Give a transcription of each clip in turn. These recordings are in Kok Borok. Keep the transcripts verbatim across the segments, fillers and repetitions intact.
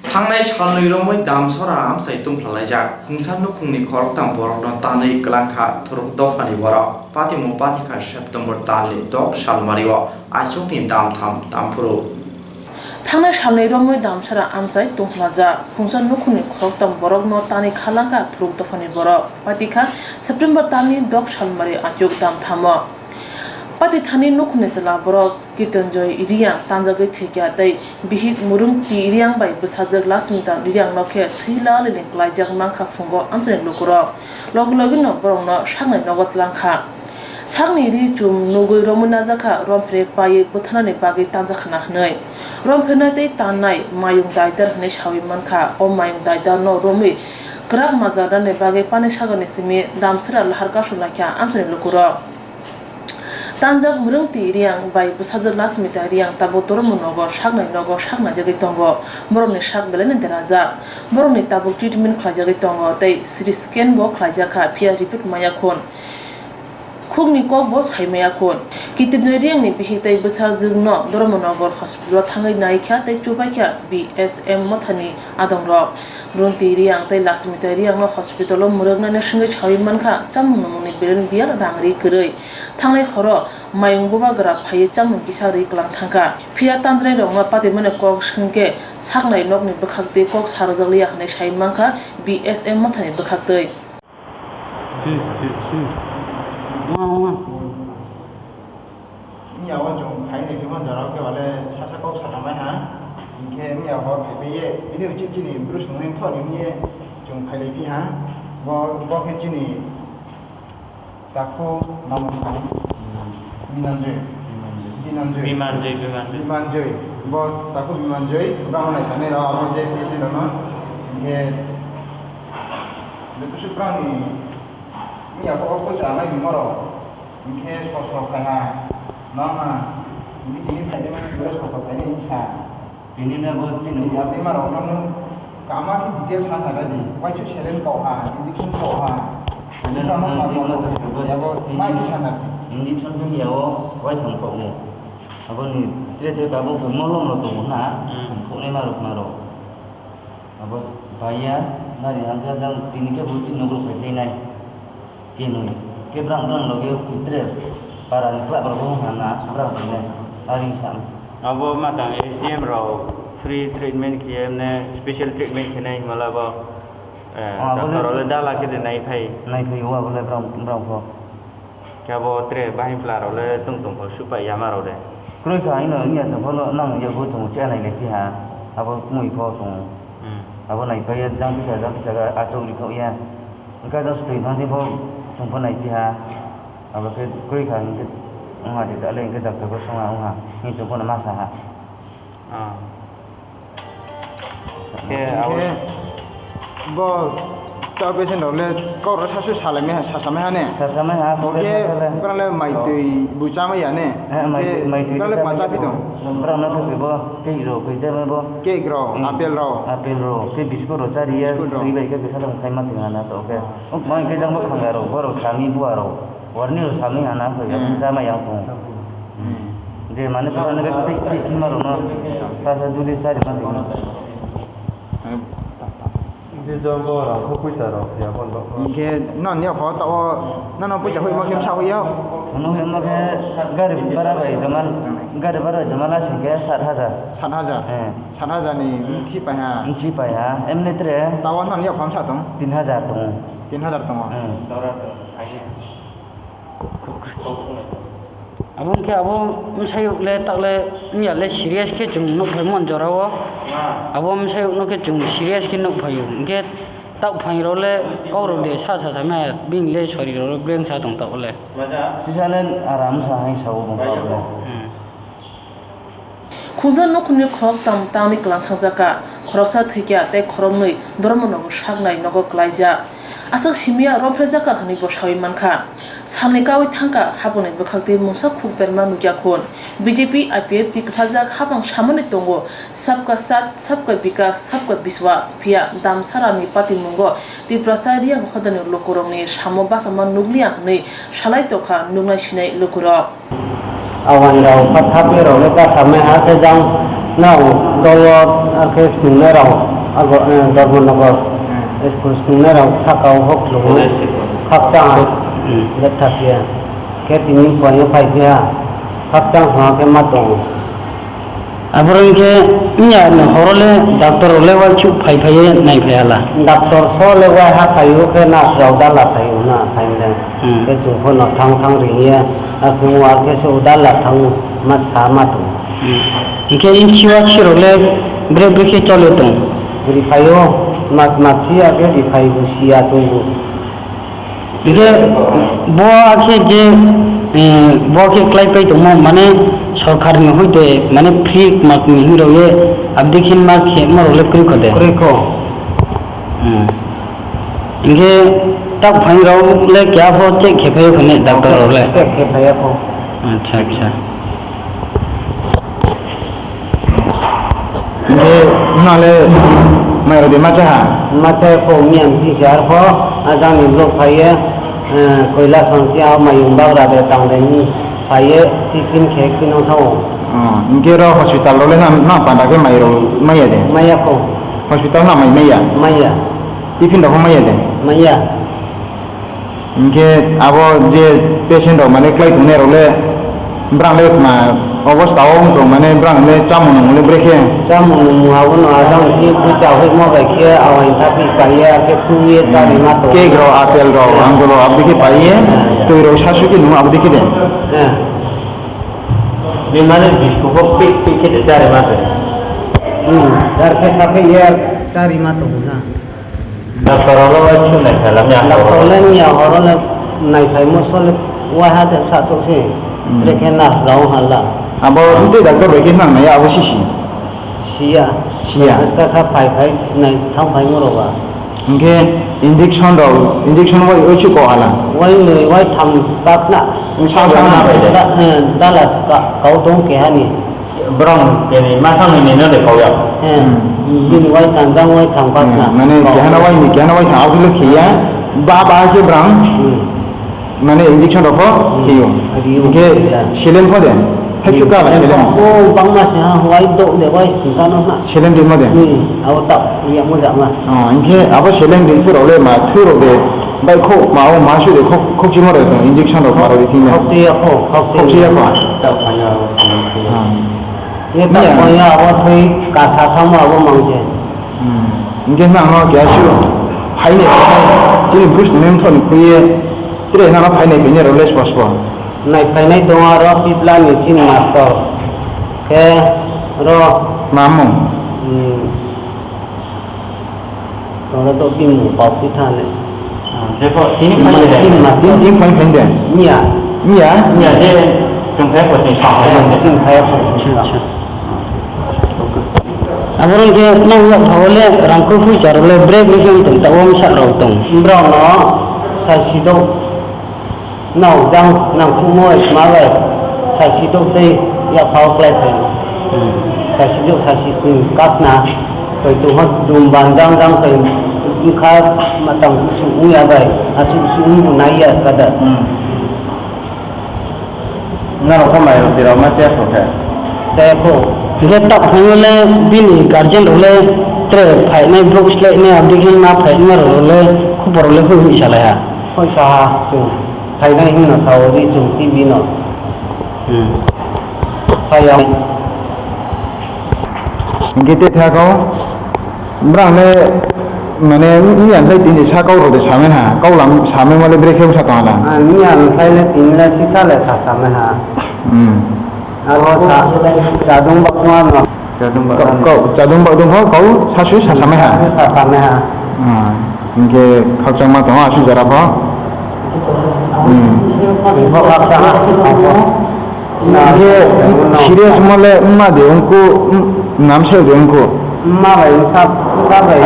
Thangnai salnwi romwi Damsora amchai tongphlalaijak khungsa nukhungni khoroktham borokno tanwi kwlangkha thuruk dophani borok. Patimung pathikha September talni dok salmario aichukni damtham damphuru. Thangnai salnwi romwi Damsora amchai tongphlajak khungsa nukhungni khoroktham borokno tanwi khalangkha thuruk dophani borok. Patikha September talni dok salmari aichuk damthamo. Pati thani nukhungni chwla borok Kitonjoy Riyang tanjagwi thwikha tei bihik Murungti Riyang bai bwsajwk Lasmita Riyangno khe thwi laliling klaijak mankha phungo amchaini lukurok. Logi logino borokno saknai nogo tlangkha. Sakni ri chum nugwi romwi najakha, romphere paiwi bwtharnani bagwi tanjakhna hwnwi. Rompherna tei tannai mayung daidar hwnwi sawi mankha. O mayung daidarno romwi kwrak majarnani bagwi pani sagani simi Damsora lahar kasulaikha amchaini lukurok. Tanjak Murungti Riyang bai bwsajwk Lasmita Riyang tabuk Doromo nogo saknai nogo saknaijagwi tongo. Borokni sak belaino derajak. Borokni tabuk treatment khlaijagwi tongo tei C T scan bo khlaijakha, phiya report maya khun. Khukni kok bo sai maya khun. Kitonjoy Riyangni bihik tei bwsajwkno Doromo nogo hospital o thangwi naikha tei chubaikha B S M mothani adongrok. Murungti Riyang tei Lasmita Riyangno hospital o mwrwknani swngwi sawi mankha, chamung nwngmungni beleng biyal rang ri kwrwi. Thangnai horo mayung bubagra phaiwi chamung kisa rwi kwlang thangkha. Phiya tanjanairokno patimani kok swngkhe saknai nokni bwkhaktwi kok sarwjakliya hwnwi sai mankha B S M mothani bwkhaktwi. Twi, twi, twi. Wng, wng. Wngya o chwng khainai khe man jora o khe bale sasa kok sakha mai ha. Hinkhe wngya o khaipaiye bini ucit chini bwrwi swngmani thok hinye chwng khailai phi ha. Bo, bo khe chini takhuk mamung thani. Binanjoi. Binanjoi. Binanjoi. Binanjoi, Binanjoi. Binanjoi. Bo takhuk Binanjoi, bwrang nai sanai rok abo je patient rok no. Hinkhe, je kusu bwrang ni, wngya khe o poisa nai bimaro. Hinkhe sosok khai ha. Nang ha. Hinkhe tini phaidi mani bwrwi sosok khai nai hinsa. Tini na bo tini. Yatima rok no kama khe detail sa sa di. Waisu saline kok ha, injection kok ha. Saline kok ha, injection kok ha. Yabo mai khe sa na di. Injection khe yabo waitham kok mo. Abo ni tre tre tabuk khe molom rok tongo na. Hmm. Kok nai ma rok na rok. Abo baiya nari hamjak jang tini khe bo tini nokro khai nai. Tini khe brang brang logi kutre para ni kla rok bo hana brang khai nai. Ari sam. Abo matang S D M rok free treatment khe ne special treatment khe nai himala bo, eh, ah, doctor abo le rok le dala khe de nai phai. Nai phai o abo le brang brang pho. Khe abo tre bahai pla rok le tung tung pho supai yama rok de. Kroi kha hino wngya tong phano nang yago tong chenai le phiha abo mui pho tong. Hmm. Abo nai phai ya jang kisa jang kisa ga achuk ri thok ya. Wngkha jang sutwi thang di pho tong pho nai phiha. Abo khe kroi kha hinkhe wngha di dale hinkhe doctor bo songha wngha hinwi tong phano ma saha. Ah. Khe abo bo ta patient rok le kok rok sasu salai maiha, sasamai ha ne. Sasamai ha, kok rok sasamai ha. Khe bwrang le mai twi bu chamai ya ne. Eh, mai twi, mai twi bwrang le ma cha phi tong. Bwrang no thok bo cake rok koi chamai bo. Cake rok, hmm, apple rok. Apple rok, khe biscuit rok chari ya, biscuit rok. Twi bai khe bwsa rok khai ma tong ha na to khe. Ah. Mai khe jang bo khanga rok, borok sami bua rok. Warni rok sami ha na khe, hmm, chamai yang tong. Hmm. Je mane pura ne tei tei thima rok no sa sa juli chari ma tong. Je jombo rang kho puisa rok ya bondo. Hinkhe non ya pho ta o, nono puisa hoi ma khe sa hoi ya. Ano hoi ma khe gari bara bai jaman, gari bara bai jaman asing khe sat hajar. Sat hajar. Eh. Sat hajar ni mthi pai ha. Mthi pai ha. Emni tre. Ta o non ya pho sa tong. Tin hajar tong. Tin hajar tong. Hmm. Abo wngkhe abo bwsayuk le takle wngya le serious khe chwng nuk phaimani jora o. Abo bwsayuk no khe chwng serious khe nuk phaio. Hwnkhe tak phairok le kok rok de sa sa sa maya bini le sori rok le breng sa tong tak le. Sisa le aram sa hai sa o bung kok le. Hmm. Khungsa nukhungni khoroktham tangni kwlang thangjakha. Khoroksa thwikha tei khoroknwi Doromonogo saknai nogo klaijak. Aswk simiya romphrejakha hwnwi bo sawi mankha. Salni kaui thangkha, haphangni bwkhaktwi mungsa khuk berma nukya khun. B J P I P F T kwthajak haphang samani tongo, Sabka Saath, Sabka Vikas, Sabka Vishwas, phiya Damsarani patimungo Tiprasa Riyang hodani lukurokni samo bachama nukliya hwnwi salai tokha nuknai sinai lukurok. Awani rao kha thapnai rao le kha samai ha khe jang nao dolo ar khe swngnai rao Abo, eh, Dharmanagar. Hmm. School swngnairok saka o hok lwgo. College school. Khakchang. Hmm. Betha phiya. Khe tini phaio phai phiya. Khakchang songha khe ma tongo. Aboro hinkhe miya ni horo le doctor rok le uansuk phai phai ye nai phai hala. Doctor so le uai ha phai o khe nurse rok dala phai o na phai le. Hmm. Khe chwng pho no thang thang ring ye. Aswk uar khe se o dala thang ma sa ma tongo. Hmm. Hinkhe in siwa sirok le bre bre khe chole tong. Ri phai o mas mas si ya khe ri phai bo si ya tongo. Hinkhe bo akhe je, eh, bo khe klai pai tongmo, mane sorkar ni hoite, mane free mas ni hinwi rok ye abdi khe ma khe ma rok le kwrwi kho de. Kwrwi kho. Hmm. Hinkhe tak phai rok le kya pho check khe phai kho ne doctor rok le? Check khe phai kho. Acha, acha. Hinkhe nale mai rodi ma chaha? Ma chai kho, miya ni si se ar kho, a jang ni blok phai ye, eh, koila song si a mayung bagra de tang de ni phai ye, tiffin khe kino thao. Oh, hinkhe ro hospital rok le na, na panda khe mai rok maya de? Maya kho. Hospital na mai maya? Maya. Tiffin rok maya de? Maya. Hinkhe abo je patient rok mane klai tongnai rok le, brang le ma obostha o wng tong mane brang le chamung nung le brekhe? Chamung nung abono ajang si pucha hoi mo bai khe awai thapi pai ya khe tu ye chari ma tong. Cake rok, apple rok, anggur rok abdi khe pai ye, twi rok sasu khe nung abdi khe de. Eh. Bini mane biskugo pik pik khe de chari ma tong. Hmm, dar khe sakhe ye chari ma tong na. Doctor rok le uaisuk nai kha lamya. Doctor le miya horo le nai phai mo sole uaha de sa tok se. Hmm. Brekhe nurse rok hala. Abo tei doctor bai khe nang nai abo sisi. Siya. Siya. Kha kha phai phai nai thang phai mo roba. Hinkhe injection rok, injection wai uaisuk ko hala. Wai noi wai tham tak na. Sa sa na bai de. Da-, eh, dala ka, kau tong kehani. Borok bini masang ni nino de kau ya. Eh, hmm, bini wai tang jang wai tang pas na. Hmm, mane kehana wai ni, kehana wai tang abdul khiya. Ba ba khe borok. Hmm. Mane injection rok kho, hmm, khiyo. Khiyo. Hinkhe, ya, saline kho de. Hai chuka la saline. Oh, bangma se ha, wai do de wai singkano ha. Saline di mo de. Hmm, abo ta, ya mo ja ma. Oh, hinkhe abo saline di phuru le ma, phuru de. Bai kho, ma o ma su de kho, kho chimo de injection rok ma ro di thing. Kho chiya kho, kho chiya kho. Ta phanya. Ah. Ye ta, miya, phanya abo thwi kasa thangma abo mangje. Hmm. Hinkhe nang no kya su? Phaini, chini bus nem thon khuye. Chire nang no phaini phaini role spo spo. Nai phainai tongo aro pipla ni chini master. Khe ro. Mamung. Hmm. Tole to bini mung pao si thane. Jeko tini phai de. Tini ma, tini, tini phai phai de. Miya. Miya? Miya je chwng phai ko tini sa phai de. Tini phai ko tini sa. Aborok je nang yak phawle rangkho phuisa rok le brek brek wng tong ta wng sak rok tong. Borok no sai si do. Nao jang nangkhukmoi ma bai, sasi tok tei yaphao klai phai. Hmm. Sasi tok sasi twi kasna, twi tongho dum ban jang jang twi wngkha matang kusu wngya bai, asuk su wngbo naiya kada. Hmm. Norok khe mai rok tirok ma tei kho khe. Tei kho. Hingke tak phai le bini guardian rok le tre phainai brouh slai nai abdi khe ma phaima rok le khupor le hoi hoi salai ha. Hoi sa ha chwng. Phainai hwnwi no sao ri chwng T V no. Hmm. Phai ya. Hingke tei thakao, brang le, mane, miya khlai tini sa kau rok de samai ha, kau lam samai male brekhe sa tong ha na. Ah, miya khlai le tini le sisa le sa samai ha. Hmm. Abo sa, chadung bakma no. Chadung bakma. Kau, kau, chadung bakdung kau, kau sa sui sa samai ha. Sa samai ha. Ah. Hingke khakchangma tongo asuk jora pho. Hmm. Bo khakchang asuk tongo. Hingke serious mole wngma de wngkhu, wng-, namsai de wngkhu. Wngma bai wngkha, wngkha bai.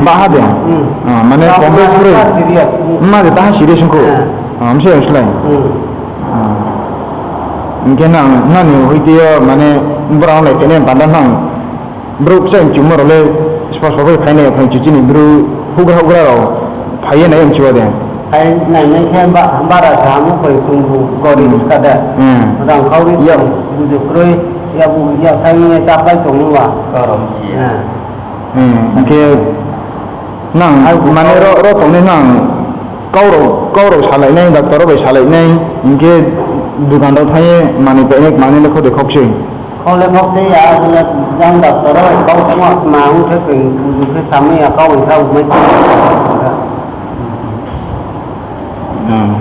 Baha de. Hmm. Ah, mane baha kombe pore. Serious. Wngma de taha serious wngkhu. Ah. Ah, amsai wngslai. Hmm. Ah. Hingke nang, nani hoi tio, mane, borok wng lai tene banda nang. Brouh kisa chumma rok le spo spo bai phai nai, phai chuchini bru hugra hugra rok phai ye nai mchiba de. Phai nai nai khe ba-, bara sa mo koi tung bu gori, hmm, uska de. Hmm. Rang khau ri ya, buju kroi, ya bu ya sai ni ta pai tong ba. Korom ya. Hmm. Hmm, hwnkhe nang mane ro, ro tongnai nang kaurok, kaurok salainai, doctor rok bai salainai, hwnkhe dukan rok thangwi manwi painai manwi le khode khokse. Khole khokse ya, jang doctor rok bai kau suma suma wngkhe twi buju khe samwi ya kau wngkha umai. Hmm.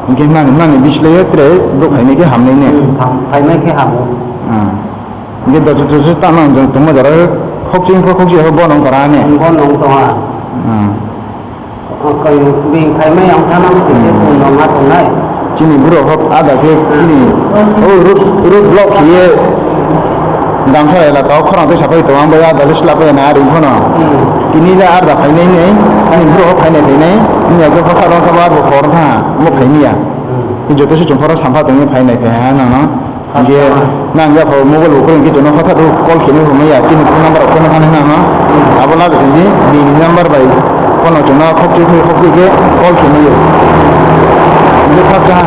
Hwnkhe nang, nangni bislaiyo tre borok phainai khe hamnai ne? Hmm, ham-, phainai khe hamo. Hmm. Hwnkhe dosi dosi tamo jong tongma jora khokching kho khokching kho bono wng tongha ne? Bono wng tongha. Hmm. Koi bini phaimai ang thana wngkhe Hmm. Bono ma tongnai. Chini borok hok ada khe Hmm. Chini o road, road block khiye Gamsa elaka o khorang tei sapai tongo, ang bai ah dalai slap bai na ari phano. Hmm. Tini le arda phainai nei, ani borok o phainai phainai, wngya khe hotha rok khe bo arbo kor tha, bo phaini ya. Hmm. Joto se chungkhoro sampha tongwi phainai phai ha nang no. Hwnkhe nang ya pho mobile bo khorang khe jono hotha rok call khe nai hwnwi ya, chini phone number rok phone thani nang no. Hmm. Abo laga tongdi, bini number bai phone no chwngno khokchwi khokchwi khe call khe nai. Hwnkhe khakcha ha.